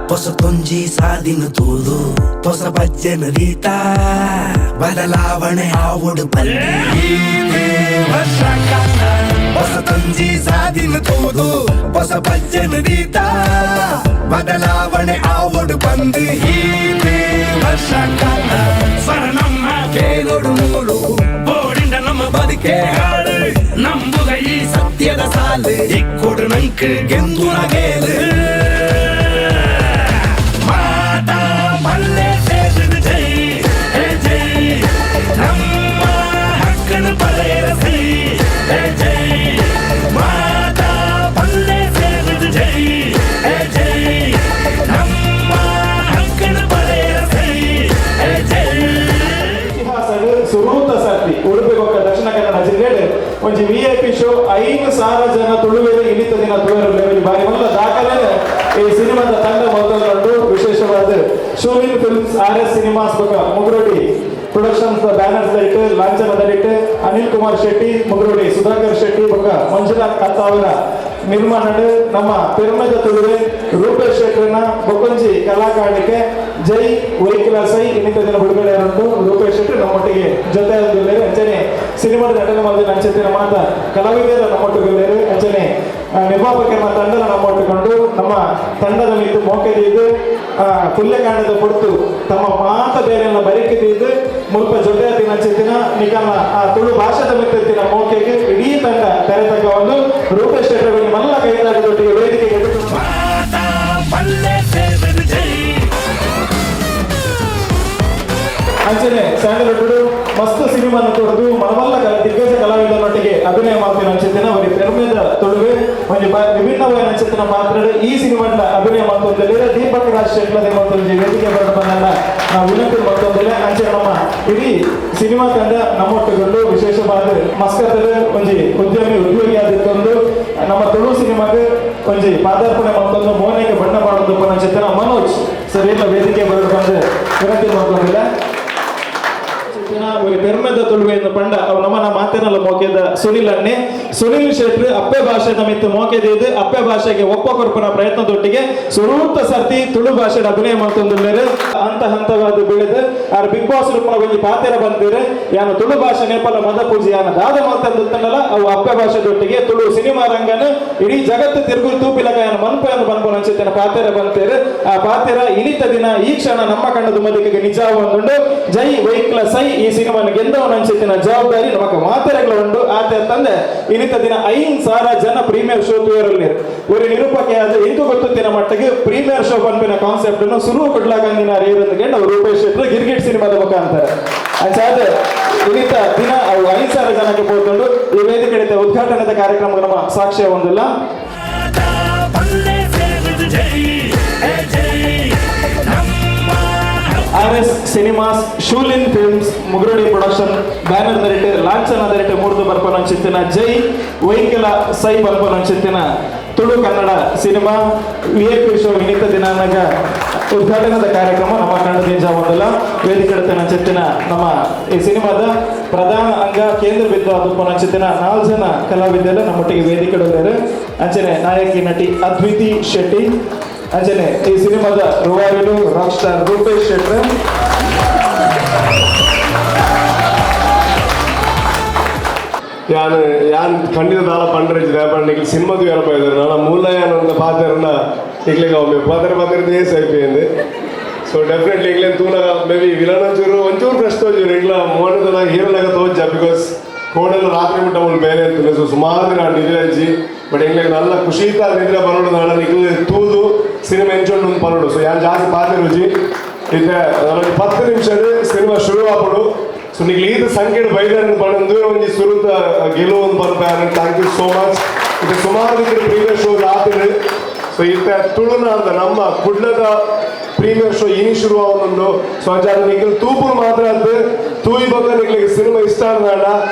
ಹೊಸತೊಂಜಿ ಸಾದಿನ ತೂದು ಹೊಸ ಬಜ್ಜನ ರೀತ ಬದಲಾವಣೆ ಆವೊಡು ಬಲ್ಲಿ ವರ್ಷ ಕಾಲ ಹೊಸತೊಂಜಿ ಸಾದಿನ ತೂದು ಹೊಸ ಬಜ್ಜನ ರೀತ ಬದಲಾವಣೆ ಆವೊಡು ಬಂದು ಹೀಗೆ ವರ್ಷ ಕಾಲ ಸ್ವರ ನಮ್ಮ ಕೇಳೋಡು ಮೂಲು ಬೋಡಿಂದ ನಮ್ಮ ಬದುಕೆ ಹಾಡು ನಂಬುಗ ಈ ಸತ್ಯದ ಸಾಲು ಇಕ್ಕೊಡು ನಂಕು ಗೆಂದುನ ಗೇಲು ಮಾತಾ ಮಲ್ಲೆ ಸೇರಿದ ಜೈ ಹೇ ಜೈ ನಮ್ಮ ಹಕ್ಕನ ಪಡೆಯ ಸೈ ಹೇ ಜೈ ಮಾತಾ ಪಲ್ಲೆ ಸೇರಿದ ಜೈ ಹೇ ಜೈ ನಮ್ಮ ಹಕ್ಕನ ಪಡೆಯ ಸೈ ಹೇ ಜೈ. ಇತಿಹಾಸಡ್ ಸುರೂತ ಸರ್ತಿ ಉಡುಪಿ ಬೊಕ್ಕ ದಕ್ಷಿಣ ಕನ್ನಡ ಜಿಲ್ಲೆಡ್ ಒಂಜಿ ವಿಐಪಿ ಶೋ, 5000 ಜನ ತುಳುವೆರ್ ಇನಿತ ದಿನ ತುಳುವೆರ್ ಒಂಜಿ ಬಾರಿ ಮಲ್ಲ ದಾಖಲೆ ಈ ಸಿನಿಮಾದ ತಂಡ ಮೊತ್ತೊಂದು. ವಿಶೇಷವಾದ ಶೂಲಿನ್ ಫಿಲ್ಮ್ಸ್, ಆರ್ ಎಸ್ ಸಿನಿಮಾಸ್ ಬೊಕ್ಕ ಮುಗುರೋಡಿ ಪ್ರೊಡಕ್ಷನ್ಸ್ ಬ್ಯಾನರ್ಸ್ ದಡಿಟ್, ಲಾಂಛನ ದಡಿಟ್, ಅನಿಲ್ ಕುಮಾರ್ ಶೆಟ್ಟಿ ಮುಗುರೋಡಿ, ಸುಧಾಕರ್ ಶೆಟ್ಟಿ ಬೊಕ್ಕ ಮಂಜುನಾಥ್ ಕತ್ತಾವರ ನಿರ್ಮಾಣಡ್ ನಮ್ಮ ಪೆರ್ಮೆದ ತುಳುವೆ ರೂಪೇಶ್ ಶೆಟ್ಟರ್ನ ಬೊಕ್ಕೊಂಜಿ ಕಲಾಕಾಣಿಕೆ ಜೈ ವೈಕಿಲ ಸೈ ಇನ್ನಿತ ದಿನ ಬಿಡುಗಡೆ ಉಂಟು. ರೂಪೇಶ್ ಶೆಟ್ಟಿ ನಮ್ಮೊಟ್ಟಿಗೆ ಜೊತೆ ಆಗಿದ್ದಾರೆ. ಅಂಚನೆ ಸಿನಿಮಾದ ನಟನೆ ಮಾಡಿದ ಅಂಚೆತಿನ ಮಾತ ಕಲಾವಿದರ ನಮ್ಮೊಟ್ಟಿಗೆ, ಅಂಚನೆ ನಿರ್ಮಾಪಕರ ತಂಡನ ನಮ್ಮೊಟ್ಟುಕೊಂಡು ನಮ್ಮ ತಂಡದ ಮಿತ್ತು ಮೋಕೆದೀದು ಪುಲ್ಯಕಾಂಡದ ಪೊರ್ತು ತಮ್ಮ ಮಾತ ಬೇರೆಲ್ಲ ಬರಿಕಿದೀದು ಮುಲ್ಪ ಜೊತೆ ಅಂಚೆತಿನ ನಿಕಲ್ನ ಆ ತುಳು ಭಾಷೆದ ಮಿತ್ತಿನ ಮೋಕೆಗೆ ಇಡೀ ತಂಡ ತೆರೆತಕ್ಕ ಒಂದು ರೂಪೇಶ್ ಶೆಟ್ಟರ್ ಮಲ್ಲ ಕೈದಾಟದೊಟ್ಟಿಗೆ ವೇದಿಕೆಗೆ ಎದುರು ಮಾತಾ ಪಲ್ಲೆ ಸೇರಿದ ಜೈ. ಅಂಚನೆ ಸ್ಯಾಂಡಲ್ವುಡ್ ಮಸ್ತ್ ಸಿನಿಮಾನ ಕೊಡ್ದು ಮನಮಲ್ಲ ದಿಗ್ಗಜ ಕಲಾವಿದನೊಟ್ಟಿಗೆ ಅಭಿನಯ ಮಾಡ್ತೀನಿ ಅಂಚಿತ್ತಿನ ಅವರಿ ಪೆರ್ಮೆದ ತುಳುವೆ ಒಂಜಿ ವಿಭಿನ್ನವಾದ ಅಂಚಿತ್ತಿನ ಪಾತ್ರ ಈ ಸಿನಿಮಾದ ಅಭಿನಯ ಮಾಡ್ತೊಂದಿಲ್ಲ ದೀಪಕ್ ರಾಜ್ ಶೆಟ್ಲದೆ ಮತ್ತೊಂದು ವೇದಿಕೆ ಬರಡ ಬಂದನ್ನ ನಾವು ವಿನಂತಿ ಮಾಡ್ತೊಂದಿಲ್ಲ. ಅಂಚೆ ನಮ್ಮ ಇಡೀ ಸಿನಿಮಾ ತಂಡ ನಮ್ಮೊಟ್ಟುಕೊಂಡು, ವಿಶೇಷವಾದ ಮಸ್ಕತ್ತದ ಒಂಜಿ ಉದ್ಯಮಿ, ಉದ್ಯೋಗಿ ಆಗಿತ್ತೊಂದು, ನಮ್ಮ ತುಳು ಸಿನಿಮಾಗೆ ಒಂಜಿ ಪಾದಾರ್ಪಣೆ ಮಾಡ್ತೊಂದು ಮೋನೆಗೆ ಬಣ್ಣ ಮಾಡೋದು ಅಂಚಿತ್ತಿನ ಮನೋಜ್ ಸರ್ ಎಲ್ಲ ವೇದಿಕೆ ಬರಡ ಬಂದು ವಿನಂತಿ ಮಾಡ್ಕೊಂಡಿಲ್ಲ. ಒಂದು ಪೆರ್ಮೆದ ತುಳುವೆಯನ್ನು ಪಂಡ ಅವು ನಮ್ಮನ ಮಾತಿನಲ್ಲ ಮೋಕೆದ ಸುನಿಲ್ ಅಣ್ಣೆ, ಸುನಿಲ್ ಶೆಟ್ರು ಅಪ್ಪೆ ಭಾಷೆದ ಮಿತ್ತು ಮೋಕೆದಿದ್ದು ಅಪ್ಪೆ ಭಾಷೆಗೆ ಒಪ್ಪ ಕೊರ್ಪುನ ಪ್ರಯತ್ನದೊಟ್ಟಿಗೆ ಸುರೂತ ಸರ್ತಿ ತುಳು ಭಾಷೆದ ಅಭಿನಯ ಮಾಡ್ತೊಂದುಲ್ಲೆರ್. ಹಂತ ಹಂತವಾದ ಬೆಳೆದು ಆರ್ ಬಿಗ್ ಬಾಸ್ ರೂಪನ ಒಂಜಿ ಪಾತೆರ ಬಂದಿರೆ, ಯಾನ ತುಳು ಭಾಷೆ ನೇಪಾಲ ಮದ ಪೂಜೆ, ಯಾನ ದಾದ ಮಾತಂದುತ್ತನಲ್ಲ ಅವು ಅಪ್ಪೆ ಭಾಷೆದೊಟ್ಟಿಗೆ ತುಳು ಸಿನಿಮಾ ರಂಗನ ಇಡೀ ಜಗತ್ತು ತಿರುಗು ತೂಪಿಲಕ ಯಾನ ಮನ್ಪಯನ್ನು ಬನ್ಪುನ ಅಂಚಿತ್ತಿನ ಪಾತೆರ ಬಂತೇರು. ಆ ಪಾತೆರ ಇನಿತ ದಿನ ಈ ಕ್ಷಣ ನಮ್ಮ ಕಣ್ಣದ ಮಲ್ಲಿಗೆಗೆ ನಿಜ ಒಂದುಂಡು. ಜೈ ವೈಕ್ಲ ಸೈ ಈ ಸಿನಿಮಾನ ಗೆದ್ದವನ ಅಂಚಿತ್ತಿನ ಜವಾಬ್ದಾರಿ ನಮಕ್ ಮಾತೆರೆಗಳ ಉಂಡು. ಆತ ತಂದೆ ಇನಿತ ದಿನ 5000 ಜನ ಪ್ರೀಮಿಯರ್ ಶೋ ತೂಯರಲ್ಲಿ ಒಂದು ನಿರೂಪಕೆಯಾದ ಇಂಕು ಗೊತ್ತುತ್ತಿನ ಮಟ್ಟಿಗೆ ಪ್ರೀಮಿಯರ್ ಶೋ ಪನ್ಪಿನ ಕಾನ್ಸೆಪ್ಟ್ ಅನ್ನು ಸುರು ಕೊಡ್ಲಾಗಂದಿನ ರೇರಂದು ನಾವು ರೂಪೇಶ್ ಶೆಟ್ಟರು ಗಿರ್ಗಿಟ್ ಸಿನಿಮಾದ ಮುಖಾಂತರ. ಅಂಚಾದ ಇನಿತ ದಿನ ಅವು 5000 ಜನಕ್ಕೆ ಪೋತುಂಡು. ಈ ವೇದಿಕೆ ಉದ್ಘಾಟನೆದ ಕಾರ್ಯಕ್ರಮ ನಮ್ಮ ಸಾಕ್ಷ್ಯ ಒಂದಿಲ್ಲ. ಮಾತಾ ಪಲ್ಲೆ ಸೇರಿದ ಜೈ ಹೇ ಜೈ ನಮ್ಮ R S cinemas, Shoolin films, Mugurudi production banner ದರಿಟ್, ಲಾಂಛನ ದರಿಟ್ ಮೂರ್ದು ಬರ್ಪನ ಜೈ ವೈಕಲ ಸೈ ಬರ್ಪನ Tulu Kannada cinema VIP show ಇನ್ನಿತ ದಿನಾನಗ ಉದ್ಘಾಟನದ ಕಾರ್ಯಕ್ರಮ ನಮ್ಮ ಕನ್ನಡ ಒಂದಲ್ಲ. ವೇದಿಕೆ ನಂಚಿತ್ತಿನ ನಮ್ಮ ಈ ಸಿನಿಮಾದ ಪ್ರಧಾನ ಅಂಗ ಕೇಂದ್ರ ಬಿದ್ದು ಅದು ನಂಚಿತ್ತಿನ ನಾಲ್ಕು ಜನ ಕಲಾವಿದರು ನಮ್ಮೊಟ್ಟಿಗೆ ವೇದಿಕೆ ಅಂಚನೆ ನಾಯಕಿ ನಟಿ ಅದ್ವಿತಿ ಶೆಟ್ಟಿ, ಅಂಚನೆ ಈ ಸಿನಿಮಾದ ರೂವಾರಿಲು ರಾಕ್ ಸ್ಟಾರ್ ರೂಪೇಶ್ ಶೆಟ್ಟರ್. ಯಾನ್ ಯಾನ್ ಖಂಡಿತ ದಾಲ ಪಂಡ್ರೆ ಪಂಡ ನಿಕ್ಲು ಸಿನಿಮಾದು ಯಾರಪ್ಪ ಇದ್ದಾರೆ ನಾನು ಮೂಲ ಯಾನ್ ಒಂದು ಪಾತೆರನ ನಿಕ್ಲೆಗ್ ಒಮ್ಮೆ ಪಾತೆರ ಪಾತೆರ ದೇಶ అయిపోయింది. ಸೊ ಡೆಫಿನೆಟ್ಲಿ ಎಂಗ್ಲೇನ್ ತೂನಗ ಮೇ ಬಿ ವಿಲನ್ ಒಂಚೂರು ಒಂಚೂರು ಫ್ರೆಶ್ ತೋಜು, ಎಂಗ್ಲ ಮೋನದ ಹೀರೋನಾಗ ತೋಜ, because ಕೋಡೆಲ್ಲ ರಾತ್ರಿ ಮುಟ್ಟ ಮುಲ್ ಬೇರೆ ಇರ್ತದೆ. ಸೊ ಸುಮಾರು ದಿನ ನಿದ್ರೆ ಅಜ್ಜಿ, ಬಟ್ ಎಂಗ್ಲೆಗ್ ನಲ್ಲ ಖುಷಿ ಇತ್ತ ನಿದ್ರೆ ಬರೋಡು ನಾಡ ನಿಕ್ಲು ತೂದು ಸಿನಿಮಾ ಎಂಚೊಂಡು ಒಂದು ಪನೋಡು. ಸೊ ಯಾನ್ ಜಾಸ್ತಿ ಪಾತೆರುಜಿ. ಇತ್ತೆ 10 ನಿಮಿಷ ಸಿನಿಮಾ ಶುರು ಆಪುಡು. ಸೊ ನಿಕ್ಲು ಈತ ಸಂಖ್ಯೆ ಬೈದಾರನ್ ಪಂಡು ಒಂಜಿ ಸುರುತ ಗೆಲುವು ಒಂದು ಪನ್ಪೆ. Thank you so much. ಇದು ಸುಮಾರು ಪ್ರೀಮಿಯರ್ ಶೋಸ್ ಆತಿದೆ. ಸೊ ಇತ್ತ ತುಳುನಾಡ್ದ ನಮ್ಮ ಕುಡ್ಲದ ಪ್ರೀಮಿಯರ್ ಶೋ ಇನಿ ಶುರು ಆವೊಂದುಂಡು. ಸೊ ಅಂಚಾದ ನಿಕ್ಲು ತೂಪುನು ಮಾತ್ರ ಅದ್ ತೂಯಿ ಬೊಕ್ಕ ನಿಕ್ಲೆಗ್ ಸಿನಿಮಾ ಇಷ್ಟ ಆಂಡ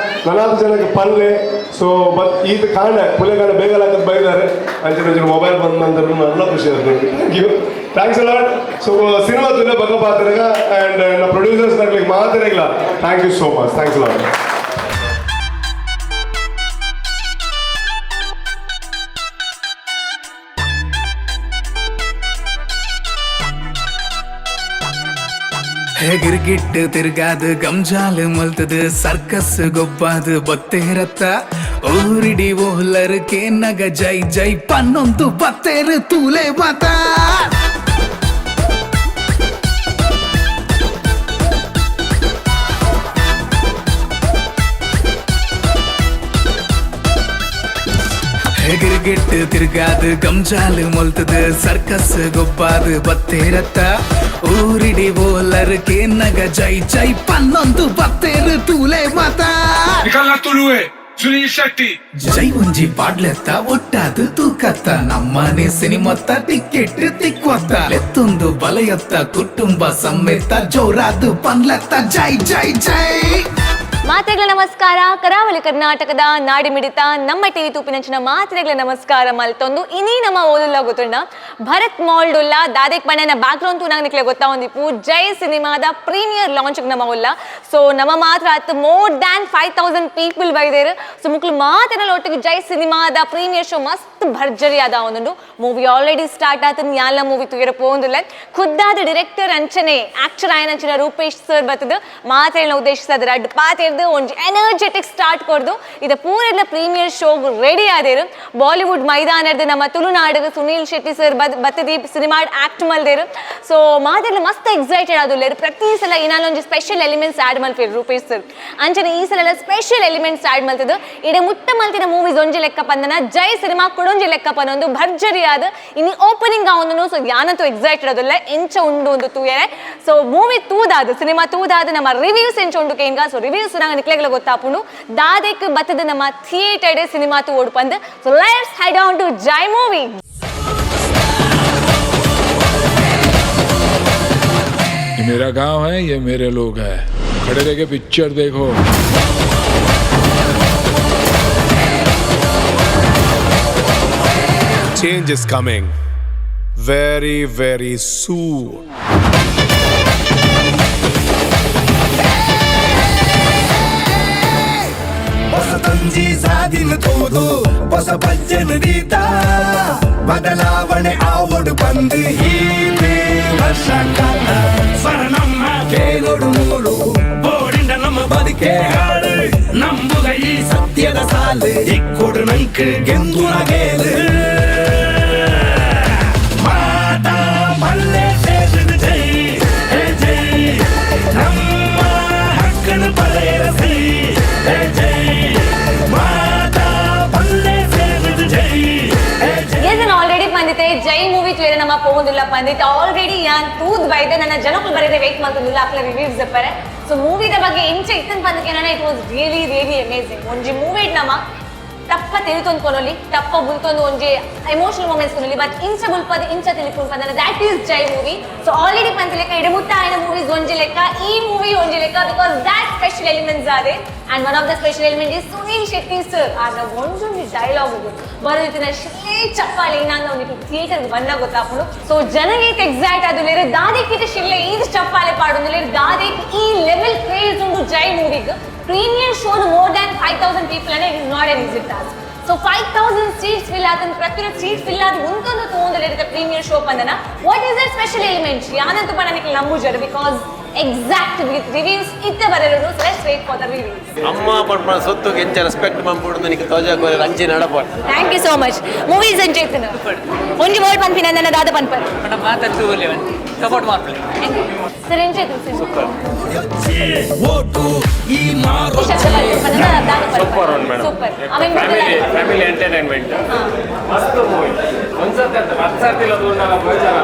ನನಾತ್ ಜನಕ್ಕೆ ಪಲ್ಲೆ. ಸೊ ಬಟ್ ಈತ ಕಾಂಡ ಪುಲೆಗಾಂಡ ಬೇಗ ಲಾಕದ್ ಬೈದಾರೆ. ಅಂಚನೆ ಒಂಚೂರು ಮೊಬೈಲ್ ಬಂದ್ ನಂತರ ನನ್ನ ಖುಷಿ ಆಯ್ತು. Thank you, thanks a lot. So cinema ತುಲೆ ಬೊಕ್ಕ ಪಾತೆರಗ ಅಂಡ್ ನನ್ನ ಪ್ರೊಡ್ಯೂಸರ್ಸ್ ನಕ್ಲೆಗ್ ಮಾತೆರೆಗ್ಲ thank you so much, thanks a lot. ಗಿರ್ಗಿಟ್ಟು ತಿರ್ಗಾದು ಗಂಜಾಲು ಮಲ್ತದು ಸರ್ಕಸ್ ಗೊಬ್ಬಾದು ಬತ್ತೇರತ್ತ ಊರಿಡಿ ಓಲರ್ ಕೇನಗ ಜೈ ಜೈ ಪನ್ನೊಂದು ಬತ್ತೇರು ತೂಲೆ ಮಾತಾ. ಗಿರ್ಗಿಟ್ಟು ತಿರ್ಗಾದು ಗಂಜಾಲು ಮೊಲ್ತದು ಸರ್ಕಸ್ ಗೊಬ್ಬಾದು ಬತ್ತೇರತ್ತ ಊರಿಡಿ ಓಲರ್ ಕೇನಗ ಜೈ ಜೈ ಪನ್ನೊಂದು ಬತ್ತೇರು ತೂಲೆ ಮಾತಾ. ಸುನೀಲ್ ಶೆಟ್ಟಿ. ಜೈ ಒಂಜಿ ಪಾಡ್ಲೆತ್ತ ಒಟ್ಟಾದು ತೂಕತ್ತ ನಮ್ಮನೆ ಸಿನಿಮತ್ತ ಟಿಕೆಟ್ ತಿಕ್ವತ್ತ ಲೆತ್ತೊಂದು ಬಲಯತ್ತ ಕುಟುಂಬ ಸಮೇತ ಜೋರಾದು ಪನ್ಲತ್ತ ಜೈ ಜೈ ಜೈ. ಮಾತೆಗಳ ನಮಸ್ಕಾರ. ಕರಾವಳಿ ಕರ್ನಾಟಕದ ನಾಡಿಮಿಡಿತ ನಮ್ಮ ಟಿವಿ ತೂಪಿನಂಚಿನ ಮಾತ್ರೆಗಳ ನಮಸ್ಕಾರ ಮಲ್ತೊಂದು ಇನಿ ನಮ್ಮ ಓದುಲ್ಲ ಗೊತ್ತುಂಡ ಭರತ್ ಮಾಲ್ಡುಲ್ಲ ದಾದೆಕ್ ಬಣ್ಣನ ಬ್ಯಾಕ್ ಗ್ರೌಂಡ್ ತೂನಾಗ ನಿಕ್ಲೆ ಗೊತ್ತಾ ಒಂದಿಪ್ಪು ಜೈ ಸಿನಿಮಾದ ಪ್ರೀಮಿಯರ್ ಲಾಂಚ್ ನಮ್ಮ ಉಲ್ಲ. ಸೊ ನಮ್ಮ ಮಾತ್ರ ಅತ್ ಮೋರ್ ದ್ಯಾನ್ 5000 ಪೀಪಲ್ ಬೈದೇರು. ಸೊ ಮುಕ್ಳು ಮಾತಿನ ಒಟ್ಟಿಗೆ ಜೈ ಸಿನಿಮಾದ ಪ್ರೀಮಿಯರ್ ಶೋ ಮಸ್ತ್ ಭರ್ಜರಿ ಆದ ಒಂದುಂಡು. ಮೂವಿ ಆಲ್ರೆಡಿ ಸ್ಟಾರ್ಟ್ ಆತ ಯಾಲ ಮೂವಿ ತುಯರ ಪೋಂದುಲ್ಲ. ಖುದ್ದಾದ ಡಿರೆಕ್ಟರ್ ಅಂಚನೆ ಆಕ್ಟರ್ ಆಯನಂಚಿನ ರೂಪೇಶ್ ಸರ್ ಬತ್ತದು ಮಾತೆಲ್ಲ ಉದ್ದೇಶಿಸದ ರಡ್ಡ್ ಪಾತೆರ್ದು ಒಂಜಿ ಎನರ್ಜೆಟಿಕ್ ಸ್ಟಾರ್ಟ್ ಕೊರ್ದು ಇದು ಪೂರೆಲ್ಲ ಪ್ರೀಮಿಯರ್ ಶೋ ರೆಡಿ ಆದೇರು. ಬಾಲಿವುಡ್ ಮೈದಾನದ ನಮ್ಮ ತುಳುನಾಡು ಸುನೀಲ್ ಶೆಟ್ಟಿ ಸರ್ ಬತ್ತದೀಪ್ ಸಿನಿಮಾ ಆಕ್ಟ್ ಮಲ್ದೇರು. ಸೊ ಮಾತೆಲ್ಲ ಮಸ್ತ್ ಎಕ್ಸೈಟೆಡ್ ಆದುಲ್ಲೇರು. ಪ್ರತಿ ಸಲ ಏನಾದ್ರು ಸ್ಪೆಷಲ್ ಎಲಿಮೆಂಟ್ಸ್ ಆಡ್ ಮಲ್ಪೇರು ರೂಪೇಶ್ ಸರ್. ಅಂಚನೆ ಈ ಸಲ ಸ್ಪೆಷಲ್ ಎಲಿಮೆಂಟ್ಸ್ ಆಡ್ ಮಲ್ತದು ಇಡೆ ಮುಟ್ಟ ಮಲ್ತಿನ ಮೂವೀಸ್ ಒಂಜಿ ಲೆಕ್ಕ ಪಂದನ ಜೈ ಸಿನಿಮಾ ಕೊಡೊಂಜಿ ಲೆಕ್ಕ ಪನ್ನೊಂದು ಭರ್ಜರಿ ಆದ ಇನಿ ಓಪನಿಂಗ್ ಆವೊಂದು. ಸೊ ಯಾನಂತೂ ಎಕ್ಸೈಟೆಡ್ ಅದಲ್ಲ ಎಂಚ ಉಂಡು ಒಂದು ತೂಯರೆ. ಸೊ ಮೂವಿ ತೂದಾದ ಸಿನಿಮಾ ತೂದಾದ ನಮ್ಮ ರಿವ್ಯೂಸ್ ಎಂಚ ಉಂಡು ಕೇಂಗ. ಸೊ ರಿವ್ಯೂಸ್ ನಾಗ ನಿಕ್ಲೆಗಳ ಗೊತ್ತಾಪುಂಡು ದಾದೆಕ್ ಬತ್ತದ ನಮ್ಮ ಥಿಯೇಟರ್ ಸಿನಿಮಾ ತೂ ಓಡು ಪಂದ್. So let's head on to Jai movie. ये मेरा गांव है, ये मेरे लोग हैं। खड़े रह के पिक्चर देखो। Change is coming very, very soon. ಹೊಸತಂಜಿ ಸಾಧಿನ ತೋದು ಹೊಸ ಪಜ್ಜನ ದೀತ ಬದಲಾವಣೆ ಆವಡು ಬಂದು ಹೀಗೆ ವರ್ಷ ಕಾಲ ಸ್ವರ ನಮ್ಮ ಕೇಳೋಡು ಮೂರು ಬೋಡಿಂದ ನಮ್ಮ ಬದುಕೆ ಹಾಡು ನಂಬುಗ ಈ ಸತ್ಯದ ಸಾಲು ಇಕ್ಕೊಡು ನಂಕು ಗೆಂದುನ ಗೇಲು ಮಾತಾ ಮಲ್ಲೆ ಸೇರಿದ ಜೈ ಹೇ ಜೈ ನಮ್ಮ ಹಕ್ಕನ ಪಡೆಯರಸಿ ಹೇ ಜೈ ಮಾತಾ ಪಲ್ಲೆ ಸೇರಿದ ಜೈ ಹೇ ಜೈ. ಎಸ್ ನಾನು ಆಲ್ರೆಡಿ ಬಂದಿತ್ತೆ ಜೈ ಮೂವಿ ತುಯರೆ ನಮ್ಮ ಪೋಂದುಲ್ಲ ಬಂದಿತ್ತೆ ಆಲ್ರೆಡಿ ಯಾನ್ ತೂದ್ ಬೈದೆ ನನ್ನ ಜನಕ್ಕೂ ಬರೀದೆ ವೇಟ್ ಮಾಡ್ತಂದಿಲ್ಲ ಅಕ್ಲ ರಿವ್ಯೂಸ್ ಬರೆ. ಸೊ ಮೂವಿದ ಬಗ್ಗೆ ಇಂಚ ಇತ್ತನ್ ಬಂದಕ್ಕೆ ನಾನು it was really really amazing. ಒಂಜಿ ಮೂವಿ ನಮ್ಮ ತಪ್ಪ ತಿಳಿತೊಂದು ಕೊನೊಲಿ ತಪ್ಪ ಬುಲ್ತೊಂದು ಒಂಜಿ ಎಮೋಷನಲ್ ಮೂಮೆಂಟ್ಸ್ ಕೊನೊಲಿ ಬಟ್ ಇಂಚ ಬುಲ್ಪದ ಇಂಚ ತಿಳಿಪುಂಡು ಪಂದನ that is Jai movie. So already ಪಂತ ಲೆಕ್ಕ ಇಡಮುಟ್ಟ ಆಯ್ನ ಮೂವೀಸ್ ಒಂಜಿ ಲೆಕ್ಕ ಈ ಮೂವಿ ಒಂಜಿ ಲೆಕ್ಕ because that special elements ಆದೆ. And one of the special element is Sunil Shetty sir. ಆನ ಒಂಜೊಂಜಿ ಡೈಲಾಗ್ ಬರೋದಿತ್ತಿನ ಶಿಲೆ ಚಪ್ಪಾಳೆ ನಾನು ಅವನಿಗೆ ಥಿಯೇಟರ್ ಬಂದ ಗೊತ್ತಾಪುಂಡು. ಸೊ ಜನಗೈತೆ ಎಕ್ಸೈಟ್ ಅದು ಲೇರು ದಾದೇಕಿತ ಶಿಲ್ಲೆ ಈದ್ ಚಪ್ಪಾಳೆ ಪಾಡೊಂದು ಲೇರು ದಾದೇಕ್ ಈ ಲೆವೆಲ್ ಕ್ರೇಜ್ ಉಂಡು ಜೈ ಮೂವಿಗ್. Premiere show more than 5000 people ಅಂದ್ರೆ it is not an easy task. So 5000 seats fill ಆತನ ಪ್ರತಿಯೊಂದು ಸೀಟ್ ಫಿಲ್ ಆದ ಉಂತೊಂದು ತೋಂದಲಿರುತ್ತೆ ಪ್ರೀಮಿಯರ್ ಶೋ ಪಂದನ. What is the special element ಯಾನಂತೂ ನನಗೆ ನಂಬುಜರು because exact reviews ಇತ್ತೆ ಬರಲು. So let's wait for the reviews. ಅಮ್ಮ ಪಡ್ಪ ಸೊತ್ತು ಎಂಚ ರೆಸ್ಪೆಕ್ಟ್ ಮಂಪುಡು ನನಗೆ ತೋಜ ಕೋರೆ Ranji ನಡಪಾಡು. Thank you so much. Movies ಎಂಚ ಇತ್ತನ ಒಂಜಿ ಮೋಲ್ ಪನ್ಪಿನ ನನ್ನ ದಾದ ಪನ್ಪರ್ ಸಪೋರ್ಟ್ ಮಾಡ್ಲಿ ಸರ್ ಎಂಚ ಇತ್ತು? ಸೂಪರ್. ಈ ಮಾರು ಸೂಪರ್ ಸೂಪರ್ ಆಮೇಲೆ ಫ್ಯಾಮಿಲಿ ಎಂಟರ್ಟೈನ್ಮೆಂಟ್ ಮಸ್ತ್ ಮೂವಿ. ಒಂದ್ಸತಿ ಅಂತ ಹತ್ತು ಸರ್ತಿ ಇಲ್ಲ ಪ್ರಯೋಜನ.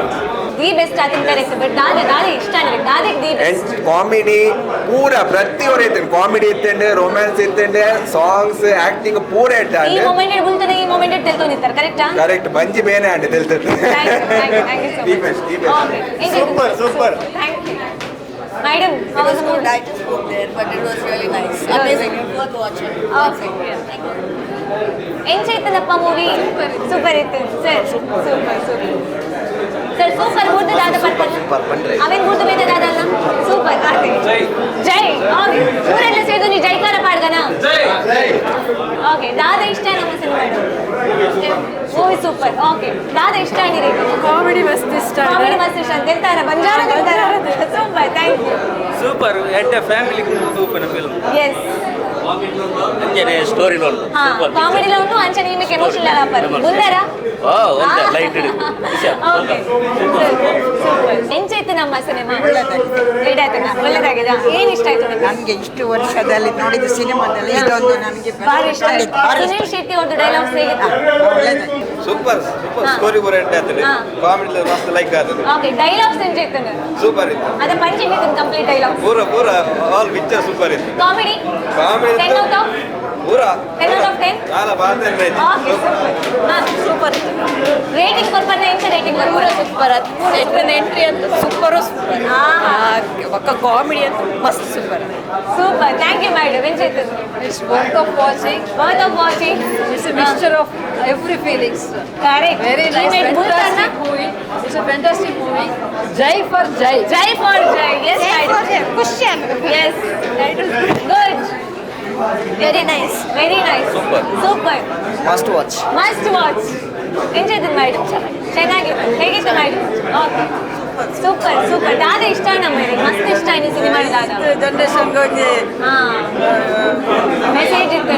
The best ಆತಿನ ಕರೆಕ್ಟ್ ಬಟ್ ದಾದೆ ದಾದೆ ಇಷ್ಟ ಅಂದ್ರೆ ದಾದೆ the best. Comedy ಪೂರ ಪ್ರತಿಯೊರ ಇತ್ತಂಡು ಕಾಮಿಡಿ ಇತ್ತಂಡು ರೊಮ್ಯಾನ್ಸ್ ಇತ್ತಂಡು ಸಾಂಗ್ಸ್ ಆಕ್ಟಿಂಗ್ ಪೂರ ಈ ಇಟ್ಟಾಂಡು. ಮೊಮೆಂಟ್ ಬುಲ್ತನೆ ಈ ಮೊಮೆಂಟ್ ತೆಲ್ಕೊಂಡಿರ್ತಾರೆ ಕರೆಕ್ಟಾ? ಕರೆಕ್ಟ್ ಬಂಜಿ ಬೇನೆ ಅಂಡ್ ತೆಲ್ತದೆ. Thank you, thank you, thank you so the much. Best the best. Okay. Super, super. Thank you. Madam, how It was was the good. movie? I just spoke there, but it was really nice. It was Amazing. really Worth watching. Okay. Thank you. ಎಂಚ ಇತ್ತನಪ್ಪ movie? Super ಇತ್ತು sir. Super super sir super. ಬೂರ್ದು ದಾದ purple ಅವೇನ್ ಬೂರ್ದು ಬೇದ ದಾದ ಅಲ್ಲ super ಆತೆ ಜೈ. Okay ಊರೆಲ್ಲ ಸೇರಿದು ನೀ ಜೈಕಾರ ಪಾಡ್ಗನ. ಓಕೆ ದಾದ ಇಷ್ಟ ನಮ್ಮ cinema movie super. Okay ದಾದ ಇಷ್ಟ ಅಂದಿರಿ? ಕಾಮಿಡಿ ಮಸ್ತ್ ಇಷ್ಟ. ಕಾಮಿಡಿ ಮಸ್ತ್ ಇಷ್ಟ ಅಂತ ಹೇಳ್ತಾರ ಬಂಜಾರ ಹೇಳ್ತಾರ. Super thank you. Super ಎಡ್ಡೆ family super film. S. ಅಂಚನೆ ಸ್ಟೋರಿ ಉಂಟು. ಹಾ, ಕಾಮಿಡಿಲ ಉಂಟು, ಅಂಚನೆ ನಿಮಗೆ ಎಮೋಷನಲ್ ಆಪರ್ ಬುಲ್ದಾರ. ಓ ಒಂತೆ light. Okay, super. ಎಂಚಾಯ್ತು ನಮ್ಮ ಸಿನಿಮಾ? ಒಳ್ಳೇದಾಯ್ತಾ? ಒಳ್ಳೇದಾಗಿದೆ. ಏನ್ ಇಷ್ಟ ಆಯ್ತು ನಿಮ್ಗೆ? ನನಗೆ ಇಷ್ಟು ವರ್ಷದಲ್ಲಿ ನೋಡಿದ ಸಿನಿಮಾದಲ್ಲಿ ಇದೊಂದು ನನಗೆ ಭಾರಿ ಇಷ್ಟ ಆಯ್ತು. ಭಾರಿ ಸುನೀಲ್ ಶೆಟ್ಟಿ ಅವ್ರದ್ದು ಡೈಲಾಗ್ಸ್ ಹೇಗಿತ್ತು? ಒಳ್ಳೇದಾಯ್ತು. Super super. ಹಾ. ಸ್ಟೋರಿ ಪೂರ ಎಡ್ಡೆ ಆತದೆ. ಹಾ. ಕಾಮಿಡಿ ಮಸ್ತ್ ಲೈಕ್ ಆತದೆ. ಓಕೆ, ಡೈಲಾಗ್ಸ್ ಎಂಚಾಯ್ತು? ಸೂಪರ್ ಇತ್ತು. ಅದ ಪಂಚ್ ಇತ್ತು, ಕಂಪ್ಲೀಟ್ ಡೈಲಾಗ್ಸ್. ಪೂರ ಪೂರ all picture super ಇತ್ತು. Comedy? Comedy. 10 out of ಪೂರ. 10 out of 10. ನಾಲ ಬಾತೆ. Okay, super. ಹಾ, ಸೂಪರ್. ರೇಟಿಂಗ್ ಕೊಡ್ಪನ್ನ? ಎಂಚ ರೇಟಿಂಗ್? ಪೂರ ಸೂಪರ್. ಎಂಟ್ರಿ ಅಂತ ಸೂಪರು ಸೂಪರ್. ಒಕ್ಕ ಕಾಮಿಡಿ ಅಂತ ಮಸ್ತ್ super. Super, thank you madam. ಎಂಚಾಯ್ತು? It's worth of watching. Worth of watching. It's a mixture of every feelings. Correct. Very nice, fantastic movie. It's a fantastic movie. Jai for Jai. Jai for Jai. S. ಖುಷಿ. Yes, good. Very nice. Very nice. Super. Super. Must watch. Must watch. ಎಂಚಾಯ್ತು madam? ಚೆನ್ನಾಗಿತ್ತು. ಹೇಗಿತ್ತು madam? Okay, super super. ದಾದ ಇಷ್ಟ ನಮ್ಮ ಮಸ್ತ್ ಇಷ್ಟ ಈ cinema ದಾದ? ಜನರೇಷನ್ಗೆ ಒಂಜಿ ಹಾ, ಮೆಸೇಜ್ ಇತ್ತು.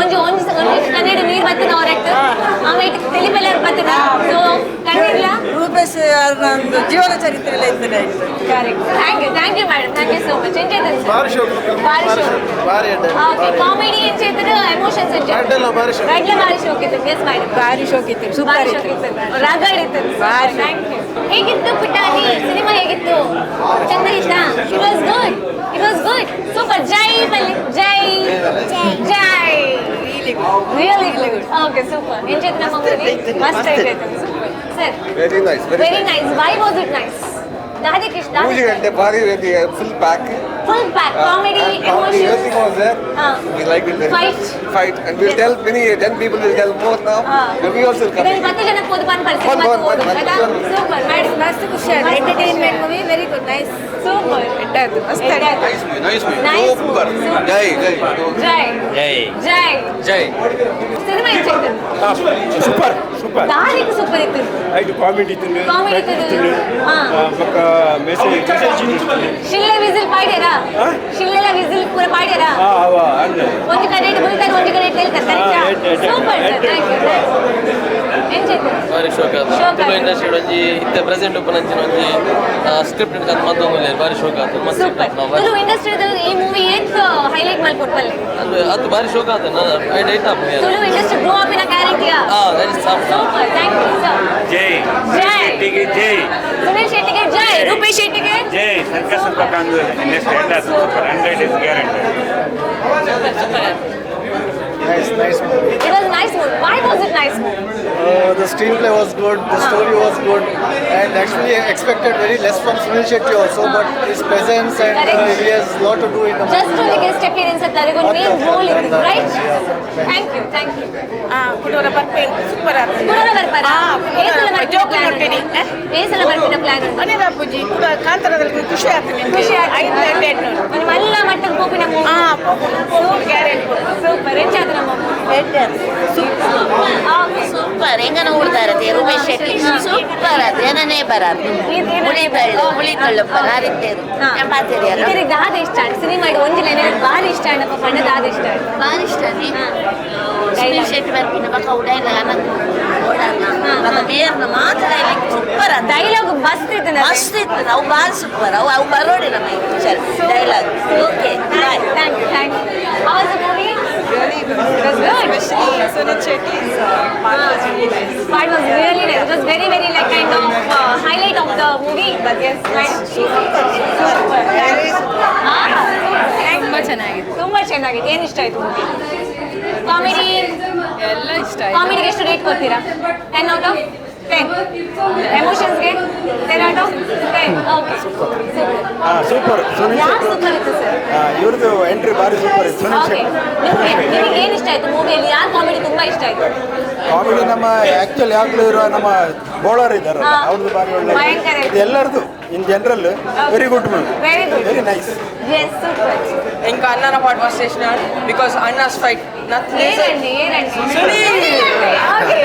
ಒಂಜಿ ಒಂಜಿ ಒಂಜಿ ಕನ್ನಡ ನೀರು ಬತ್ತಿನ ಅವರೆಕ್ಟ್ ಆಮೇಲೆ ತೆಲಿಪೆಲ್ಲ ಬತ್ತಿನ, ಸೊ ಕಣ್ಣೀರ್ಲ. ರೂಪೇಶ್ ಒಂದು ಜೀವನ ಚರಿತ್ರೆ ಎಲ್ಲ ಇರ್ತದೆ. Correct. Thank you, thank you madam, thank you so much. ಎಂಚಾಯ್ತು? ಭಾರಿ ಶೋಕು. ಭಾರಿ ಶೋಕು. ಭಾರಿ. ಓಕೆ, ಕಾಮಿಡಿ ಎಂಚಾಯ್ತು? ಎಮೋಷನ್ಸ್ ಎಂಚಾಯ್ತು? ರಡ್ಡೆಲ್ಲ ಭಾರಿ ಶೋಕು. ರಡ್ಲ ಭಾರಿ ಶೋಕ್ ಇತ್ತು. Yes madam. ಭಾರಿ ಶೋಕ್ ಇತ್ತು, ಭಾರಿ ಸೂಪರ್ ಶೋಕ್ ಇತ್ತು. ಇತ್ತು, ರಗಡ್ ಇತ್ತು. ಭಾರಿ. Thank you. ಹೇಗಿತ್ತು ಪುಟಾಣಿ ಸಿನಿಮಾ? ಹೇಗಿತ್ತು? ಚಂದ ಇತ್ತಾ? It was good, it was good. Super. Jai ಬಲ್ಲಿ ಜೈ ಜೈ. Really good. Okay, super. ಎಂಚಾಯ್ತು ನಮ್ಮ ಮೂವಿ? ಮಸ್ತ್ ಆಯ್ತು. Super sir. Very nice. Very nice. Why was it nice? ದಾದಕ್ಕೆ ಇಷ್ಟ? ಮೂರು ಗಂಟೆ ಭಾರಿ full pack. Full pack, comedy, emotion. Everything was there. Ha. We liked it very Fight. Much. Fight. And we'll tell many, 10 people will tell more now. Ha. And we also will come. ಇದರಲ್ಲಿ 10 ಜನಕ್ಕೆ ಓದು ಬಂದ್ ಬಂದ್, ಬಂದ್, ಬಂದ್, ಬಂದ್. Super madam. ಮಸ್ತ್ ಖುಷಿ ಆಯ್ತು. Entertainment movie, very good, nice. Super. ಮಸ್ತ್ ಆಯ್ತು. Nice movie, nice movie. Nice super. movie, super. Jai Jai. Jai. Jai. Jai. Jai. Cinema ಎಂಚಾಯ್ತು? Super super. ದಾರಿಗೆ super ಇತ್ತು. ಐದು ಕಾಮಿಡಿ ಇತ್ತು. ಕಾಮಿಡಿ ಇತ್ತು. ಹಾ. ಬೊಕ್ಕ ಮೆಸೇಜ್ ಮೆಸೇಜ್. ಶಿಳ್ಳೆ ವಿಸಿಲ್ ಪಾಡ್ಯಾರ? ಶಿಳ್ಳೆಲ ವಿಸಿಲ್ ಪೂರ ಪಾಡ್ಯಾರ? ಅವ ಅಂದ್ರೆ ಒಂದು ಕಡೆ ಇಟ್ಟು ಬುಲ್ತಾರೆ, ಒಂದು ಕಡೆ ಇಟ್ಟು ಹೇಳ್ತಾರೆ. ಹಾ, eight, eight, super sir, thank you. ಎಂಚಾಯ್ತು? ಬಾರಿ ಶೋಕ್ ಆತು. ಶೋಕ್ ತುಳು ಆತು. ಇಂಡಸ್ಟ್ರಿ ಒಂಜಿ ಇತ್ತೆ ಪ್ರೆಸೆಂಟ್ ಉಪ್ಪುನಂಚಿನ ಒಂಜಿ ಸ್ಕ್ರಿಪ್ಟ್ ಮತ್ತೊಂದು ಬಾರಿ ಶೋಕ್ ಆತು, ಮಸ್ತ್. ಸೂಪರ್. ತುಳು ಇಂಡಸ್ಟ್ರಿದಲ್ಲಿ ಈ ಮೂವಿ ಏತ್ ಹೈಲೈಟ್ ಮಾಡ್ಕೊಡ್ಪಲ್ಲೆ? ಅಂದ್ರೆ ಅದು ಬಾರಿ ಶೋಕ್ ಆತು. ನಾನು I date ಆಪುನಿ. Tulu industry grow up ಇನ ಗ್ಯಾರಂಟಿಯಾ? ಹಾ, that is super, thank you sir. Jai. ಜೈ. ಶೆಟ್ಟಿಗೆ ಜೈ. ಸುನೀಲ್ ಶೆಟ್ಟಿಗೆ ಜೈ, ರೂಪೇಶ್ ಶೆಟ್ಟಿಗೆ ಜೈ. Circus next super, 100 is guarantee. Nice, nice. It was nice movie. Why was it nice movie? The screenplay was good, the story was good, and actually I expected very less from Sunil Shetty also, but his presence and Correct. He has lot to do in the just movie. ಒಂದು guest appearance ಅಂತ ಒಂದು main role ಇತ್ತು, right? Thank you, thank you. ಕುಡೋರ ಬರ್ಪೆ super. ಕುಡೋರ ಬರ್ಪಾರ? ಏಸಲ ಬರ್ಪಿನ plan? ಏಸಲ ಬರ್ಪಿನ plan? ಮನೆ ಬಾಪೂಜಿ ಕೂಡ ಕಾಂತಾರದಲ್ಲಿ ಖುಷಿ ಆಗ್ತದೆ. ಖುಷಿ ಆಗ್ತದೆ. ಒಂದು ಮಲ್ಲ ಮಟ್ಟದ ಪೋಪಿನ movie. Guarantee. Super. ಎಂಚಾಯ್ತು ನಮ್ಮ? ಓಕೆ. ಸೂಪರ್. ಹೆಂಗನ ಊರ್ದಾರತೆ ರೂಪೇಶ್ ಶೆಟ್ಟಿ ಸೂಪರ್. ಅದು ಏನನೇ ಬರಾದು ಹುಳಿ ಬೆಳ್ಳು ಹುಳಿ ತಳ್ಳುಪ್ಪ ನಾರಿದ್ದೇರು ಪಾತೇರಿಯಲ್ಲ. ಇದರಿಗೆ ದಾದ ಇಷ್ಟ ಸಿನಿಮಾ ಒಂಜಿ ಲೈನ್ ಭಾರಿ ಇಷ್ಟ ಅಣ್ಣಪ್ಪ ಪಂಡ ದಾದ ಇಷ್ಟ? ಭಾರಿ ಇಷ್ಟ. ಸುನೀಲ್ ಶೆಟ್ಟಿ ಬರ್ಪಿನ ಬಕ್ಕ ಉಡೈಲ ಓಡಾನ ಬಕ್ಕ ಬೇರ್ನ ಮಾತ್ರ ಡೈಲಾಗ್ ಸೂಪರ್. ಡೈಲಾಗ್ ಮಸ್ತ್ ಇತ್ತು. ಮಸ್ತ್ ಇತ್ತು. ಅವು ಭಾರಿ ಸೂಪರ್. ಅವು ಅವು ಬರೋಡಿ ನಮ್ಮ picture dialogue. Okay, bye. Thank you, thank you. How was the movie? Really good. It was good. Especially Sunil Shetty's part was really nice. Part was really nice. It was very, very like kind of highlight of the movie. But yes, right. Super. Super. Ah, ತುಂಬಾ ಚೆನ್ನಾಗಿತ್ತು. ತುಂಬಾ ಚೆನ್ನಾಗಿತ್ತು. ಏನ್ ಇಷ್ಟ ಆಯ್ತು movie? Comedy? ಎಲ್ಲ ಇಷ್ಟ. ಕಾಮಿಡಿಗೆ ಎಷ್ಟು ರೇಟ್ ಕೊಡ್ತೀರಾ? 10 out of 10. ಎಮೋಷನ್ಸ್ಗೆ? 10 out of 10. Okay, super. Super. Sunil. ಯಾರು ಸೂಪರ್ ಇತ್ತು ಸರ್? ಇವ್ರದ್ದು ಎಂಟ್ರಿ ಭಾರಿ ಸೂಪರ್ ಇತ್ತು, ಸುನಿಲ್ ಓಕೆ. ಶೆಟ್ಟಿ. ನಿಮಗೆ ಏನ್ ಇಷ್ಟ ಆಯ್ತು ಮೂವಿಯಲ್ಲಿ? ಯಾರು ಕಾಮಿಡಿ ತುಂಬಾ ಇಷ್ಟ ಆಯ್ತು? ಕಾಮಿಡಿ ನಮ್ಮ ಆಕ್ಚುಲಿ ಯಾವಾಗಲೂ ಇರುವ ನಮ್ಮ ಬೌಲರ್ ಇದ್ದಾರಲ್ಲ, ಅವ್ರದ್ದು ಭಾರಿ ಒಳ್ಳೆ. ಭಯಂಕರ ಇತ್ತು. ಎಲ್ಲರದು in general very good movie. Very good. Very nice. Yes, super. ఇంకా అన్నాన పాట was station because అన్నాస్ fight nothing. ಏನಂడి ಏನಂಡಿ? ಸುನೀಲ್. Okay.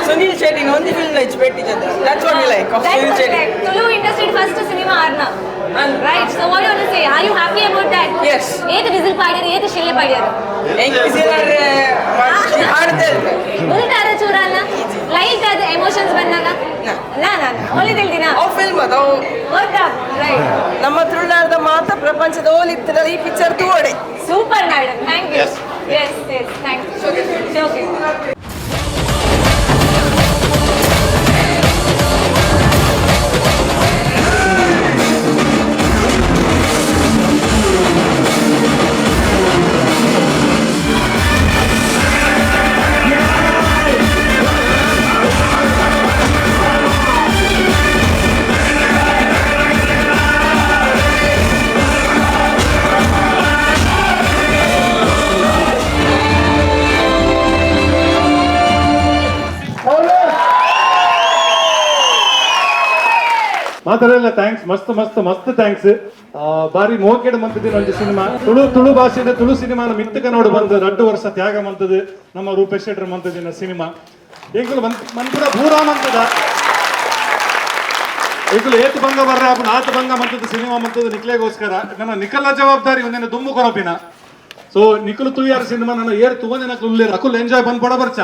Sunil Shetty ಒಂದಿ ಫಿಲ್ಮ್ ಲೈಚ್ ಪೆಟ್ಟಿ ಜೊತೆ. That's what we like of Sunil Shetty. Tulu industry. First cinema Arna. Right. So what do you want to say? Are you happy about that? Yes. ಏತ್ whistle ಪಾಡ್ಯಾರ, ಏತ್ ಶಿಳ್ಳೆ ಪಾಡ್ಯಾರ? ಎಂಕ್ whistle ಆಡ್ದೆ. ಉಲ್ಟಾರ ಚೂರಲ್ಲ light ಆದ emotions ಬಂದಾಗ ನಾ ನಾ ಒಲಿದಿಲ್ದಿನ ಅವು ಫಿಲ್ಮ್ ಅದು ಅವು. ಗೊತ್ತಾ? ರೈಟ್. ನಮ್ಮ ತುಳುನಾಡದ ಮಾತ ಪ್ರಪಂಚದ ಓಲಿತ್ತಿನ ಈ picture ತೂವಡೆ. Super madam, thank you. Yes yes, thank you. Okay. ಮಾತಾಡಲ್ಲ. Thanks, ಮಸ್ತ್ ಮಸ್ತ್ ಮಸ್ತ್ thanks. ಬಾರಿ ಮೋಕೆಡ್ ಮಂತದಿನ ಒಂಜಿ ಸಿನಿಮಾ. ತುಳು ತುಳು ಭಾಷೆದ ತುಳು ಸಿನಿಮಾನ ಮಿತ್ತಕ ನೋಡು ಬಂದು 2 ವರ್ಷ ತ್ಯಾಗ ಮಂತದು ನಮ್ಮ ರೂಪೇಶ್ ಶೆಟ್ಟರ್ ಮಂತದಿನ ಸಿನಿಮಾ. ಎಂಕುಲು ಮನ್ಪುರ ಪೂರಾ ಮಂತದ ಎಂಕುಲು ಏತ್ ಭಂಗ ಬರ್ರ ಅಪ್ಪನ ಆತ ಭಂಗ ಮಂತದ ಸಿನಿಮಾ ಮಂತದ ನಿಕ್ಲೆಗೋಸ್ಕರ. ನನ್ನ ನಿಕಲ ಜವಾಬ್ದಾರಿ ಒಂದಿನ ದುಮ್ಮು ಕೊರಪಿನ. ಸೊ ನಿಕುಲು ತುಯ್ಯಾರ ಸಿನಿಮಾ ನನ್ನ ಏರ್ ತುವಂದಿನ ಉಲ್ಲೇರು ಅಕುಲ್ ಎಂಜಾಯ್ ಬಂದ್ ಪಡ ಬರ್ಚ.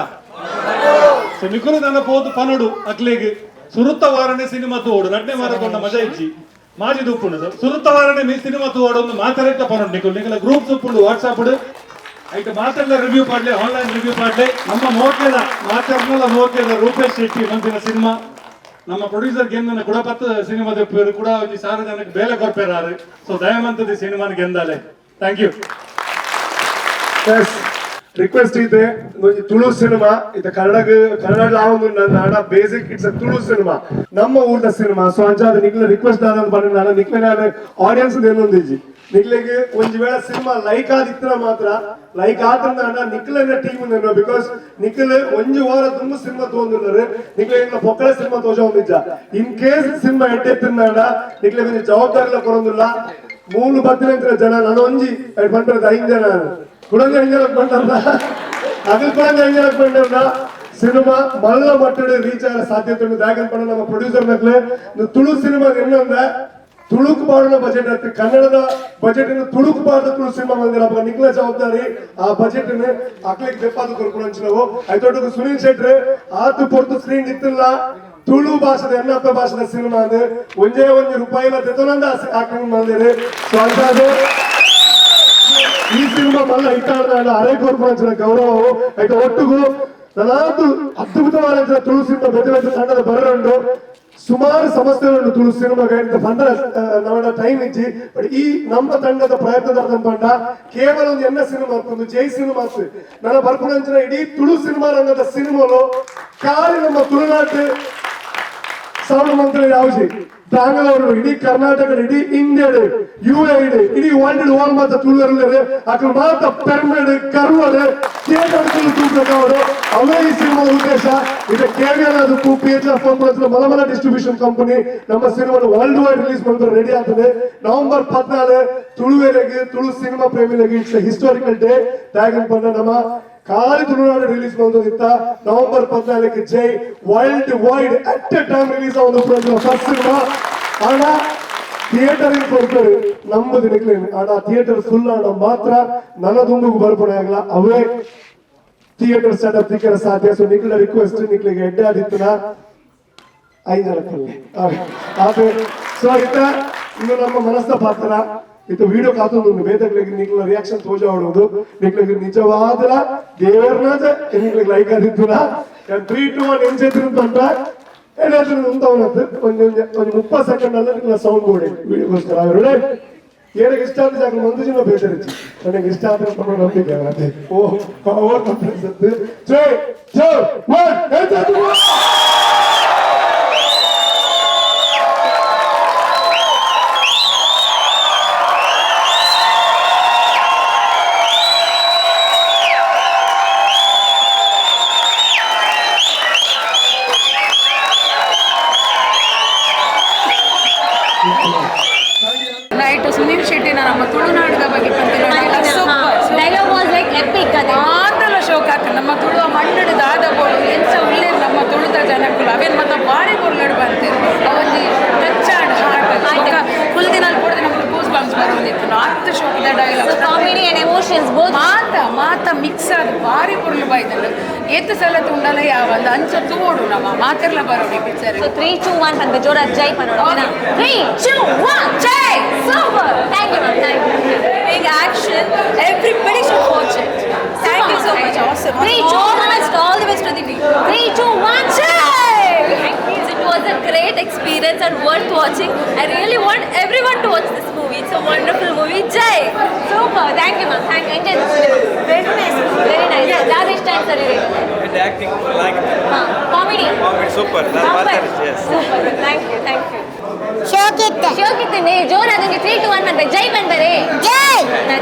ಸೊ ನಿಕುಲು ನನ್ನ ಪೋದು ಪನೋಡು ಅಕ್ಲೆಗ್ ಸುರುತ್ತ ವಾರಣೆ ಸಿನಿಮಾ ತೋಡು ರಡ್ನೆ ವಾರ ಕೊಂಡ ಮಜಾ ಇಜ್ಜಿ ಮಾಜಿ ದುಪ್ಪುಂಡು. ಸುರುತ್ತ ವಾರಣೆ ಮೀ ಸಿನಿಮಾ ತೋಡು ಒಂದು ಮಾತಾಡಿಟ್ಟ ಪನೋಡು ನಿಕುಲು ನಿಕಲ ಗ್ರೂಪ್ ಉಪ್ಪುಂಡು ವಾಟ್ಸಾಪ್ ಐಟ್ ಮಾತಾಡಲ ರಿವ್ಯೂ ಪಾಡ್ಲೆ, ಆನ್ಲೈನ್ ರಿವ್ಯೂ ಪಾಡ್ಲೆ. ನಮ್ಮ ಮೋಕೆದ ಮಾತಾಡ್ನಲ್ಲ ಮೋಕೆದ ರೂಪೇಶ್ ಶೆಟ್ಟಿ ಮಂತಿನ ಸಿನಿಮಾ. ನಮ್ಮ ಪ್ರೊಡ್ಯೂಸರ್ ಗೆಂದನ ಕೂಡ ಪತ್ತು ಸಿನಿಮಾದ ಕೂಡ ಒಂಜಿ ಸಾವಿರ ಜನಕ್ಕೆ ಬೇಲೆ ಕೊರ್ಪೇರಾರು. ಸೊ ದಯಮಂತದ ಸಿನಿಮಾನ ಗೆಂದಾಲೆ. Thank you. Request ಇದೆ, ಒಂಜಿ ತುಳು ಸಿನಿಮಾ ಇದು ಕನ್ನಡ ಕನ್ನಡ ನಾಡ ಬೇಸಿಕ್ it's Tulu cinema, ನಮ್ಮ ಊರ್ದ ಸಿನಿಮಾ. ಸೊ ಅಂಚಾದ ನಿಕ್ಲ ರಿಕ್ವೆಸ್ಟ್ ಆದ ಪಂಡ ನಾನು ನಿಕ್ಲೆ ನಾನು ಆಡಿಯನ್ಸ್ ಏನೊಂದಿಜ್ಜಿ ನಿಕ್ಲೆಗ್ ಒಂಜಿ ವೇಳೆ ಸಿನಿಮಾ ಲೈಕ್ ಆದಿತ್ತಿನ ಮಾತ್ರ ಲೈಕ್ ಆತಂದ ನಿಕ್ಲೆನ ಟೀಮ್ because Nikhil ಒಂಜಿ ವಾರ ತುಂಬ ಸಿನಿಮಾ ತಗೊಂಡಿದ್ದಾರೆ. ನಿಕ್ಲೆ ಪೊಕ್ಕಳ ಸಿನಿಮಾ ತೋಜ ಒಂದಿಜ್ಜ. ಇನ್ ಕೇಸ್ ಸಿನಿಮಾ ಎಡ್ಡೆತ್ತಿನ ನಿಕ್ಲೆ ಒಂಜಿ ಜವಾಬ್ದಾರಿಲ ಕೊರೊಂದಿಲ್ಲ. ಮೂಲು ಬತ್ತಿನ ಜನ ನಾನು ಒಂಜಿ ಪಂಡ್ರದ 5 ಜನ ಕುಡಂಜ 5 ಜನಕ್ಕೆ ಬಂದ ಅಗಲ್ ಕುಡಂಜ 5 ಜನಕ್ಕೆ ಬಂದ ಸಿನಿಮಾ ಮಲ್ಲ ಮಟ್ಟದ ರೀಚ್ ಆಗ ಸಾಧ್ಯತೆ ಉಂಟು. ದಾಗನ್ ಪಂಡ ನಮ್ಮ ಪ್ರೊಡ್ಯೂಸರ್ ನಕ್ಲೆ ತುಳು ಸಿನಿಮಾ ಇನ್ನೊಂದ ತುಳುಕು ಪಾಡುನ ಬಜೆಟ್ ಇತ್ತು, ಕನ್ನಡದ ಬಜೆಟ್ ತುಳುಕು ಪಾಡದ ತುಳು ಸಿನಿಮಾ ಬಂದಿಲ್ಲ. ಅಪ್ಪ ನಿಕ್ಲ ಜವಾಬ್ದಾರಿ ಆ ಬಜೆಟ್ ಅಕ್ಲಿಗೆ ದೆಪ್ಪಾದ ಕೊರ್ಪುನಂಚಿನವು. ಐತೊಟ್ಟುಗು ಸುನೀಲ್ ಶೆಟ್ಟಿ ಆತು ಪೊರ್ತು ಸ್ಕ್ರೀನ್ ಇತ್ತಿಲ್ಲ ತುಳು ಭಾಷೆದ ಎನ್ನಪ್ಪ ಭಾಷೆದ ಸಿನಿಮಾ ಅಂದ್ರೆ ಒಂಜೇ ಒಂಜಿ ರೂಪಾಯಿಲ ತೆತೊನಂದ ಆಕ್ಟಿಂಗ್ ಬಂದಿರಿ. ಸೊ ಅಂತಾದ್ರೆ ಈ ಸಿನಿಮಾ ಮಲ್ಲ ಹಿಟ್ಟಾಡ್ದ ಅರೆ ಕೊರ್ಪುನಂಚಿನ ಗೌರವವು ಐತ ಒಟ್ಟುಗು ನನಾತು ಅದ್ಭುತವಾದ ತುಳು ಸಿನಿಮಾ ಬೇತೆ ಬೇತೆ ತಂಡದ ಬರರುಂಡು. ಸುಮಾರು ಸಮಸ್ಯೆಗಳು ತುಳು ಸಿನಿಮಾಗ ಪಂಡ ನಮ್ಮ ಟೈಮ್ ಇಜ್ಜಿ. ಬಟ್ ಈ ನಮ್ಮ ತಂಡದ ಪ್ರಯತ್ನದ ಪಂಡ ಕೇವಲ ಒಂದು ಎನ್ನ ಸಿನಿಮಾ ಒಂದು ಜೈ ಸಿನಿಮಾ ನನ್ನ ಬರ್ಪುನಂಚಿನ ಇಡೀ ತುಳು ಸಿನಿಮಾ ರಂಗದ ಸಿನಿಮಾಲು ಖಾಲಿ ನಮ್ಮ ತುಳುನಾಟು ಸಾವಿರ ಮಂತ್ರಿ ಯಾವ್ಜಿ ಬ್ಯಾಂಗ್ಳೂರು ಇಡೀ ಕರ್ನಾಟಕ ಇಡೀ ಇಂಡಿಯಾ ಯು ಎ ಇಡೀ ವರ್ಲ್ಡ್ ಓಲ್ ಮಾತ್ರ ತುಳುವರಲ್ಲಿ ಅక్కడ ಮಾತ್ರ ಪೆರ್ಮೆಡ್ ಕರುವಡು ಥಿಯೇಟರ್ ತುಳು ತೂಕವರು ಅವೇ ಈ ಸಿನಿಮಾ ಉದ್ದೇಶ. ಇದು ಕೆವಿಎನ್ ಅದಕ್ಕೂ ಪಿ ಎಚ್ ಎಫ್ ಮಲಮಲ ಡಿಸ್ಟ್ರಿಬ್ಯೂಷನ್ ಕಂಪನಿ ನಮ್ಮ ಸಿನಿಮಾ ವರ್ಲ್ಡ್ ವೈಡ್ ರಿಲೀಸ್ ಮಾಡಿದ್ರೆ ರೆಡಿ ಆಗ್ತದೆ. ನವೆಂಬರ್ 14 ತುಳುವೆರೆಗೆ ತುಳು ಸಿನಿಮಾ ಪ್ರೇಮಿಗಳಿಗೆ it's historical day. ದಾಗನ್ ಪಂಡ ನಮ್ಮ ಖಾಲಿ Tulunadu release ಬಂದಿತ್ತ November 14 Jai world wide at a time release ಆದ ಫಸ್ಟ್ ಸಿನಿಮಾ. ಆಣ ಥಿಯೇಟರ್ ಕೊಡ್ತಾರೆ ನಮ್ಮ ದಿನಕ್ಕೆ ಆಣ ಥಿಯೇಟರ್ ಫುಲ್ ಆಣ ಮಾತ್ರ ನನ್ನ ದುಂಬುಗು ಬರ್ಪಣೆ ಆಗಲ್ಲ ಅವೇ ಥಿಯೇಟರ್ ಸೆಟಪ್ ತಿಕ್ಕರ ಸಾಧ್ಯ. ಸೊ ನಿಕ್ಲ ರಿಕ್ವೆಸ್ಟ್ ನಿಕ್ಲಿಗೆ ಎಡ್ಡೆ ಆದಿತ್ತನ 5 ಜನಕ್ಕಲ್ಲಿ ಆದ್ರೆ. ಸೊ ಇತ್ತ ಇನ್ನು ನಮ್ಮ ಮನಸ್ಸ ಪಾತ್ರ ಇದು ವಿಡಿಯೋ ಕಾತೊಂದು ಬೇತಕ್ಲೆಗ್ ನಿಕ್ಲ ರಿಯಾಕ್ಷನ್ ತೋಜ ಆಡೋದು ನಿಕ್ಲೆಗ್ ನಿಜವಾದ ದೇವರ್ನ ನಿಕ್ಲೆಗ್ ಲೈಕ್ ಆದಿತ್ತುನ 3 2 1 ಎಂಚೆತ್ತಿನ ಪಂಡ ಏನಾದ್ರೂ ಉಂತವನದ್ದು ಒಂಜಿ ಒಂಜಿ ಒಂಜಿ 30 ಸೆಕೆಂಡ್ ಅಲ್ಲ ನಿಕ್ಲ ಸೌಂಡ್ ಬೋರ್ಡ್ ವಿಡಿಯೋಗೋಸ್ಕರ ಏನಕ್ಕೆ ಇಷ್ಟ ಆದ್ರೆ ಸಾಕು ಮಂದು ಜನ ಬೇಸರಿಚ್ಚಿ ನನಗೆ ಇಷ್ಟ ಆದ್ರೆ ನಂಬಿಕೆ ಅದೇ ಓ ಓವರ್ ಕಾನ್ಫಿಡೆನ್ಸ್ 3 2 1 ನೈಟ್ ಸುನೀಲ್ ಶೆಟ್ಟಿನ ನಮ್ಮ ತುಳುನಾಡದ ಬಗ್ಗೆ ಡೈಲಾಗ್ ವಾಸ್ ಲೈಕ್ ಎಪಿಕ್. ಮಾತಲ್ಲ ಶೋಕ್ ಹಾಕ ನಮ್ಮ ತುಳುವ ಮಣ್ಣು ದಾದ ಬೋಡು ಎಂಚ ಉಳ್ಳೇರು ನಮ್ಮ ತುಳುತ ಜನಕ್ಕುಲು ಅವೇನು ಮತ್ತೆ ಬಾರಿ ಬೊರ್ಲಡು ಬಂತಿರು ಅವೊಂಜಿ ಟಚ್ ಆಂಡ್ ಹಾರ್ಟ್. ಏತ್ ಸಲ ತುಂಡಲ ಯಾವ ಒಂದು ಅಂಚ ತೂಡು ನಮ್ಮ ಮಾತಿರ್ಲ ಬರೋಡಿ ಪಿಕ್ಚರ್. ಸೊ 3 2 1 ಪನ್ಪೆ, ಜೋರ ಜೈ ಪನ್ನೋಡು, ಓಕೆನಾ? 3 2 1, ಜೈ! Super, thank you ma'am, thank you. Big action. Everybody should watch it. Thank you so much. Awesome. 3 2 All the 1 best. All the best to the team. 3 2 1, Jai! It was a great experience and worth watching. I really want everyone to watch this movie. It's a wonderful movie. Jai! Super, thank you ma'am, thank you. Enjoy the cinema. Very nice. Very nice. ದಾದ ಇಷ್ಟ ಆಯ್ತು sir ಇವ್ರಿಗೆ? Acting full ಆಗಿತ್ತು. ಹಾ, comedy. Comedy super. ನಾನು ಮಾತಾಡಿದ್ದೆ, yes. Super, thank you, thank you. ಶೋಕಿತ್ತ. ಶೋಕಿತ್ತನೆ ಜೋರ ಅದಕ್ಕೆ 3 2 1 ಪನ್ಪೆ, ಜೈ ಪನ್ಪರೆ. ಜೈ.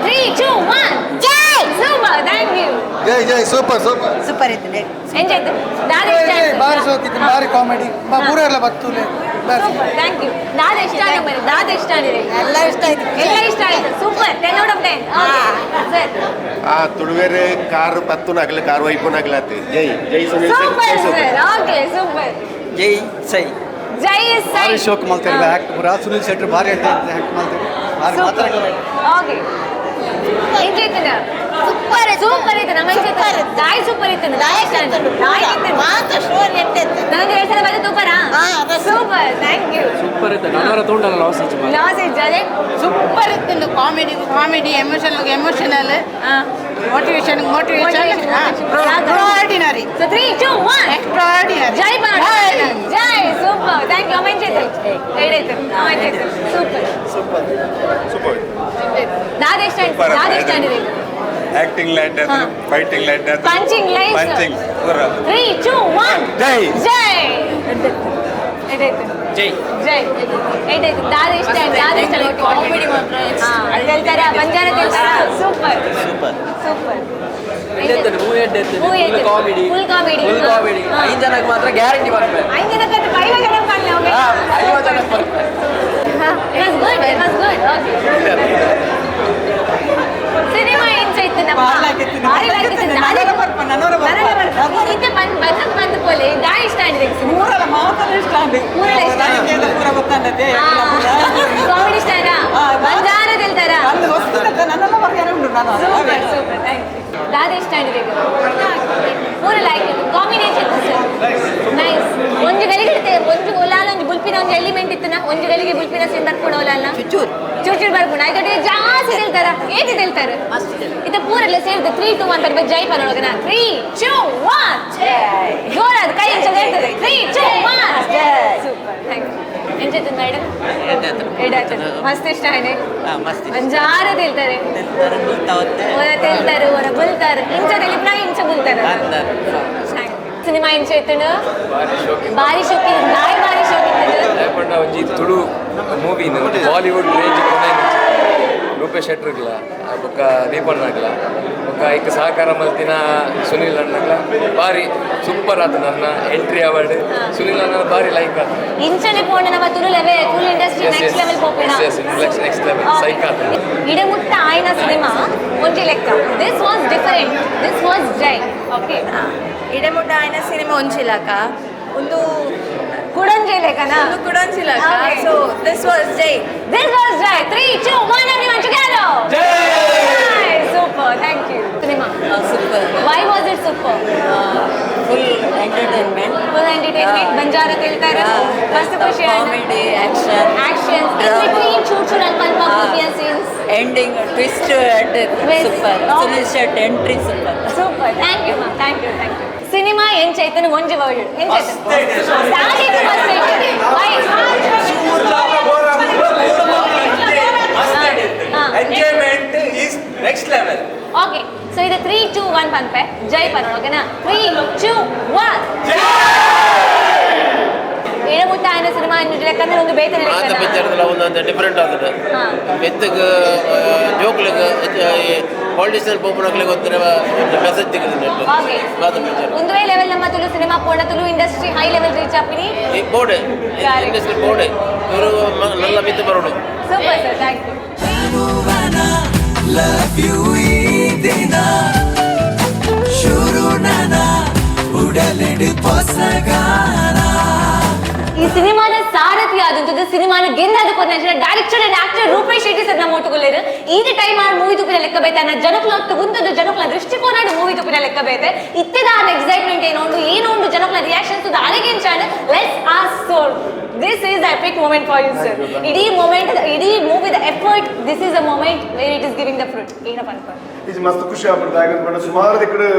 3 2 1, ಜೈ. Super, thank you. Jai Jai, super super. Super ಇತ್ತು. ಎಂಜಾಯ್. ದಾದ ಇಷ್ಟ ಆಯ್ತು? ಬಾರಿ ಶೋಕಿತ್ತು, ಬಾರಿ ಕಾಮಿಡಿ, ಪೂರ ಎಲ್ಲ ಬತ್ತುಲೆ. Super, thank you. ದಾದ ಇಷ್ಟ ಆಯ್ತು ಮರೆ? ದಾದ ಇಷ್ಟ ಆಗಿದೆ? ಎಲ್ಲ ಇಷ್ಟ ಆಯ್ತು. ಎಲ್ಲ ಇಷ್ಟ ಆಯ್ತು. Super, 10 out of 10. ಸರ್. ಆ ತುಳುವೆರೆ ಕಾರು ಪತ್ತುನಾಗಲಿ ಕಾರು ವೈಪುನಾಗಲಾತಿ. ಜೈ ಜೈ Sunil super Shetty. Sir, okay, super. ಜೈ ಸೈ. ಜೈ ಸೈ. ಭಾರಿ ಶೋಕ್ ಮಾಡ್ತಾರೆ ಆಕ್ಟ್ ಪೂರ. ಸುನಿಲ್ ಶೆಟ್ಟಿ ಭಾರಿ ಆಕ್ಟ್ ಮಾಡ್ತಾರೆ, ಭಾರಿ ಮಾತಾಡ. ಓಕೆ, ಎಂಜಾಯ್ ಇತ್ತು. ಸೂಪರ್. ಸೂಪರ್ ಇತ್ತು ನಮ್ಮ ಸೂಪರ್. ದಾಯಿ ಸೂಪರ್ ಇತ್ತು. ದಾಯಿ ದಾಯಿ ಇತ್ತು. ಮಾತ ಶೋರ್ ಎಟ್ಟೆತ್ತು. ನನಗೆ ಎರಡು ಸಲ ಬಂದು ಸೂಪರಾ? ಹಾ, ಅದೇ. Super, thank you. Super ಇತ್ತು. ನನ್ನವರ ತೂಂಡಲ ಲಾಸ್ ಇತ್ತು. ಲಾಸ್ ಇಜ್ಜಾದೆ. ಸೂಪರ್ ಇತ್ತು. Comedy comedy, emotional emotional, motivation motivation. Extraordinary. So 3 2 1, extraordinary. ಜೈ ಬಾಣ ಜೈ. Super, thank you. ಅಮ್ಮ ಎಂಜಾಯ್ ಏಡಾಯ್ತು? ಅಮ್ಮ ಎಂಜಾಯ್. ಸೂಪರ್. ಸೂಪರ್. ಸೂಪರ್. ದಾದ ಇಷ್ಟ ಆಯ್ತು? ದಾದ ಇಷ್ಟ ಆಗಿದೆ? ಆಕ್ಟಿಂಗ್ ಲೈಟ್ ಆಯ್ತು, ಫೈಟಿಂಗ್ ಲೈಟ್ ಆಯ್ತು. Punching lines. Punching. 3 2 1, ಜೈ. ಜೈ. ಏಡಾಯ್ತು? ಜೈ. ಜೈ. ಏಡಾಯ್ತು? ದಾದ ಇಷ್ಟ ಆಯ್ತು? ದಾದ ಇಷ್ಟ ಆಯ್ತು? ಕಾಮಿಡಿ ಮಾತ್ರ. ಹೇಳ್ತಾರ ಬಂಜಾರ ಹೇಳ್ತಾರ. ಸೂಪರ್. ಸೂಪರ್. ಸೂಪರ್. ಎಡ್ಡೆತ್ತುಂಡು ಮೂವಿ, ಎಡ್ಡೆತ್ತುಂಡು. Movie full comedy. Full comedy. Full comedy. ಐದು ಜನಕ್ಕೆ ಮಾತ್ರ ಗ್ಯಾರಂಟಿ ಬರ್ಬೇಕು. ಐದು ಜನಕ್ಕೆ ಅದು ಐವ ಜನ ಪನ್ಲೆ. ಹಾ, ಐವ ಜನಕ್ಕೆ ಬರ್ಬೇಕು. It was good, it was good. Okay, cinema ಎಂಚ ಇತ್ತು ನಮ್ಮ? ಭಾರಿ ಲಾಗಿತ್ತು. ನನಗೆ ಬರ್ಪ, ನನಗೆ ಬರ್ಪ. ಇತ್ತೆ ಬಂದ್ ಬಂದ್ ಬಂದ್ ಪೋಲೆ ದಾ ಇಷ್ಟ ಆಗಿದೆ? ಪೂರಲ ಮಾತಲ್ಲ ಇಷ್ಟ ಆಂಡ್. ಪೂರಲ ಇಷ್ಟ. ನನಗೆ ಪೂರ ಗೊತ್ತಾಂಡತೆ. ಕಾಮಿಡಿ ಇಷ್ಟ, ಬಂಜಾರ ತಿಳ್ತಾರ. ಅಲ್ಲಿ ವಸ್ತು ನನ್ನೆಲ್ಲ ಬರ್ಯಾರ ಉಂಟು ನಾನು. Super super, thank you. ದಾದ ಇಷ್ಟ ಆಗಿದೆ? ಪೂರ ಲೈಕ್. ಕಾಮಿಡಿ ಇತ್ತು ಸರ್? ನೈಸ್. ಒಂಜಿ ಗಳಿಗೆ ಇತ್ತೆ, ಒಂಜಿ ಒಲಾಲ ಒಂಜಿ ಬುಲ್ಪಿನ ಒಂಜಿ ಎಲಿಮೆಂಟ್ ಇತ್ತನ? ಒಂಜಿ ಗಳಿಗೆ ಬುಲ್ಪಿನ ಸೀನ್ ಬರ್ಪುಣ ಒಲಾಲ ಚುಚೂರ್ ಚೂರ್ ಚೂರ್ ಬರ್ಪುಣ. ಆಯ್ತು, ಜಾಸ್ತಿ ತಿಳ್ತಾರ, ಏತಿ ತಿಳ್ತಾರ. ಇತ್ತ ಪೂರೆಲ್ಲ ಸೇರಿದ 3 2 1 ಬರ್ಬೇಕು, ಜೈ ಪನ್ನೊಳಗನ. 3 2 1, ಜೋರಾದ ಕೈ ಹೇಳ್ತದೆ. 3 2 1, ಸೂಪರ್, thank you. ಎಂಚ ಮೇಡಮ್? ಎಡಾಯ್ತು. ಮಸ್ತ್ ಇಷ್ಟ ಆಯ್ನೆ. ಮಸ್ತ್. ಬಂಜಾರ ತಿಳ್ತಾರೆ, ಹೊರ ತಿಳ್ತಾರೆ, ಹೊರ ಬುಲ್ತಾರೆ. ಇಂಚ ತಿಳಿಪ್ನ ಇಂಚ ಬುಲ್ತಾರೆ. ಸಿನಿಮಾ ಇಂಚ ಇತ್ತುಂಡು? ಭಾರಿ ಶೋಕಿ. ಬಾರಿ ಶೋಕಿ ನಾಯಿ, ಬಾರಿ ಶೋಕಿ ಇತ್ತುಂಡು. ಪಂಡ ಒಂಜಿ ತುಳು ಮೂವಿ ಬಾಲಿವುಡ್ ರೇಂಜ್ ಕೊನೆ. ರೂಪೇಶ್ ಶೆಟ್ಟರ್ಗ್ಲ ಬೊಕ್ಕ ದೀಪಣ್ಣಗ್ಲ ಬೊಕ್ಕ ಐಕ್ ಸಹಕಾರ ಮಲ್ತಿನ ಸುನಿಲ್ ಅಣ್ಣಗ್ಲ ಬಾರಿ ಸೂಪರ್ ಆತ. ನನ್ನ ಎಂಟ್ರಿ ಅವಾರ್ಡ್ ಸುನಿಲ್ ಅಣ್ಣನ ಬಾರಿ ಲೈಕ್ ಆತ. ಇಂಚನೆ ಪೋಂಡ ನಮ್ಮ Tulu level, Tulu industry next level ಪೋಪಿನ. S S, next level ಸೈಕ್ ಆತ. ಇಡಮುಟ್ಟ ಆಯ್ನ ಸಿನಿಮಾ ಒಂಜಿ ಲೆಕ್ಕ. This was different, this was Jai. Okay. ಇಡೆಮುಟ್ಟ ಆಯ್ನ ಸಿನಿಮಾ ಒಂಜಿಲಾಕ ಒಂದು ಕುಡೊಂಜಿ ಲೆಕ್ಕನಾ? ಒಂದು ಕುಡೊಂಜಿಲಾಕ. Okay. So this was Jai. This was Jai. 3 2 1, everyone together. Jai! Super, thank you. Cinema. Super. Why was it super? Full entertainment. Full entertainment. Banjara ತಿಳ್ತಾರೆ, ಮಸ್ತ್ ಖುಷಿ. Comedy, action, action, in between ಚೂರ್ ಚೂರ್ ಅಲ್ಪ ಅಲ್ಪ ಮೂವಿಯ scenes. Ending twist. Twist. Super. Sunil Shetty entry super. Super, thank you ma'am, thank you, thank you. Cinema ಎಂಚೈತನ ಒಂಜಿ word ಎಂಚೈತನ? ಸಾಗಿತ್ತು ಮಸ್ತ್ ಐತೆ. Why? Ha. Enjoyment is next level. Okay, so ಇದು 3 2 1 ಪನ್ಪೆ, ಜೈ ಪನ್ನೋಣ, ಓಕೆನಾ? 3 2 1. ಏಳಮುಟ್ಟ ಆಯ್ನ ಸಿನಿಮಾ ಲೆಕ್ಕಂದ್ರೆ ಒಂದು ಬೇತನೆ ಮಾತ ಲೆಕ್ಕನ? ಪಿಕ್ಚರ್ದಲ್ಲ ಒಂದೊಂದು ಡಿಫರೆಂಟ್ ಆತದೆ. ಮೆತ್ತಗ್ ಜೋಕ್ಲಿಗ್ ಪಾಲಿಟಿಷಿಯನ್ ಪೋಪುನಕ್ಲಿಗೆ ಒಂಥರ ಒಂದು ಮೆಸೇಜ್ ತಿಕ್ಕುದು. ಓಕೆ. ಮಾತ ಪಿಕ್ಚರ್. ಒಂದುವೇ ಲೆವೆಲ್ ನಮ್ಮ ತುಳು ಸಿನಿಮಾ ಪೋಣ, Tulu industry high level reach ಆಪಿನಿ. ಈ ಬೋರ್ಡ್ ಇಂಡಸ್ಟ್ರಿ ಬೋರ್ಡ್ ಇವರು നല്ല ಮಿತ್ತು ಬರೋಡು. Super sir, thank you. Love you ಈ ದಿನ ಶುರು ನನ ಉಡಲಿಡು ಪೊಸಗಾನ. ಈ ಸಿನಿಮಾದ ಸಾರಥಿ ಆದಂತ ಮಲ್ತದು ಸಿನಿಮಾನ ಗೆನ್ನಾದ ಕೊರ್ನಂಚಿನ director and actor Rupesh Shetty sir ನಮ್ಮ ಒಟ್ಟುಗುಲ್ಲೆರ್. ಈ ಟೈಮ್ ಆರ್ ಮೂವಿ ತುಪಿನ ಲೆಕ್ಕ ಬೇತೆ ಅನ್ನ ಜನಕುಲ ಉಂತದು ಜನಕುಲ ದೃಷ್ಟಿಕೋನ ಮೂವಿ ತುಪಿನ ಲೆಕ್ಕ ಬೇತೆ ಇತ್ತೆದ ಆನ್ ಎಕ್ಸೈಟ್ಮೆಂಟ್ ಏನೋ ಉಂಡು ಏನೋ ಉಂಡು ಜನಕುಲ reactions ಅರೆಗೆಂಚಾಂಡ್. Let's ask. So this is epic moment for you, sir. ಇಡೀ ಮೂಮೆಂಟ್, ಇಡೀ ಮೂವಿದ effort, this is a moment where it is giving the fruit. ಏನಪ್ಪ ಅನ್ಕೊ? ಇದು ಮಸ್ತ್ ಖುಷಿ ಆಗ್ಬಿಡ್ತು. ಯಾಕಂದ್ರೆ ಸುಮಾರು ದಿಕ್ಕಡು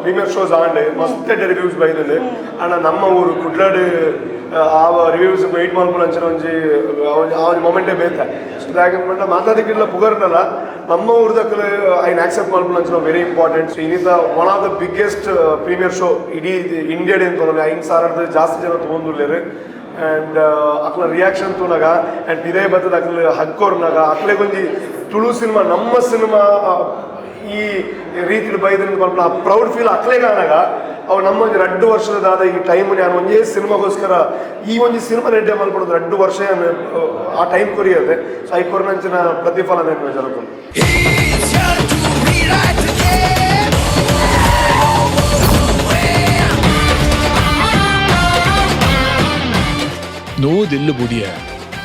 ಪ್ರೀಮಿಯರ್ ಶೋಸ್ ಆಂಡ್ ಮಸ್ತ್ ರಿವ್ಯೂಸ್ ಬೈದಂಡು. ಆಂಡ ನಮ್ಮ ಊರು ಕುಡ್ಲಾಡ್ ಆ ರಿವ್ಯೂಸ್ ವೆಯ್ಟ್ ಮಲ್ಪುನ ಅಂಚಿನ ಒಂಜಿ ಆ ಒಂಜಿ ಮೊಮೆಂಟೇ ಬೇತೆ. ಸೊ ಯಾಕಂದ್ರೆ ಮಾತಾ ದಿಕ್ಕಿಡ್ಲ ಪುಗರ್ನಲ್ಲ, ನಮ್ಮ ಊರ್ದಕ್ಕಲು ಐನ್ ಆಕ್ಸೆಪ್ಟ್ ಮಲ್ಪುನ ಅಂಚಿನ ವೆರಿ ಇಂಪಾರ್ಟೆಂಟ್. ಸೊ ಇನ್ನಿತ one of the biggest premiere show ಇಡೀ ಇಂಡಿಯಾಡ್ ಅಂತ, 5,000ರ್ದು ಜಾಸ್ತಿ ಜನ ತೊಗೊಂಡುಲ್ಲೇರು. ಆ್ಯಂಡ್ ಅಕ್ಲ ರಿಯಾಕ್ಷನ್ ತೂನಗ ಆ್ಯಂಡ್ ಇದೇ ಬತ್ತದ ಅಕ್ಲ ಹಕ್ಕೋರ್ನಾಗ ಅಕ್ಲೆಗೊಂಜಿ ತುಳು ಸಿನಿಮಾ, ನಮ್ಮ ಸಿನಿಮಾ ಈ ರೀತಿಲಿ ಬೈದ್ರಿಂದ ಪನ್ಪುನ ಆ ಪ್ರೌಡ್ ಫೀಲ್ ಅಕ್ಲೆಗಾನಾಗ, ಅವು ನಮ್ಮ ಒಂಜಿ 2 ವರ್ಷದಾದ ಈ ಟೈಮ್ ನಾನು ಒಂಜೇ ಸಿನಿಮಾಗೋಸ್ಕರ ಈ ಒಂಜಿ ಸಿನಿಮಾ ರೆಡ್ಡೆ ಮಲ್ಪಡೋದು 2 ವರ್ಷ ಆ ಟೈಮ್ ಕೊರಿಯದೆ. ಸೊ I ಕೊರ್ನಂಚಿನ ಪ್ರತಿಫಲ ನೆನಪು ಜನಕ್ಕೂ. He's here to rewrite the game. ನೂದಿಲ್ಲು ಬುಡಿಯ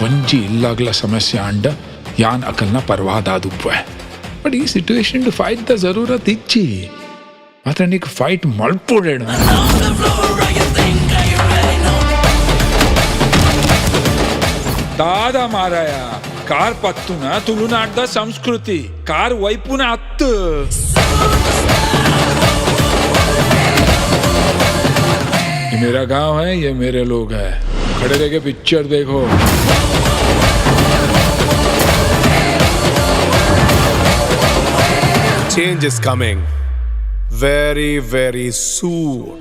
ಒಂಜಿ ಇಲ್ಲಾಗ್ಲ ಸಮಸ್ಯೆ ಅಂಡ ಯಾನ್ ಅಕಲ್ನ ಪರ್ವಾದಾದುಪ್ವೆ. ಬಟ್ ಈ ಸಿಚುವೇಶನ್ ಫೈಟ್ the ಜರೂರತ್ ಇಚ್ಚಿ ಮಾತ್ರ ನೀಕ್ fight ಮಲ್ಪೊಡೇಣ. On the floor, you think I really know? ದಾದ ಮಾರಾಯ, ಕಾರ್ ಪತ್ತುನ ತುಳುನಾಡ್ದ ಸಂಸ್ಕೃತಿ, ಕಾರ್ ವೈಪುನ ಅತ್ತು. ये मेरा गांव है, ये मेरे लोग हैं। खड़े रह के पिक्चर देखो। Change is coming very, very soon.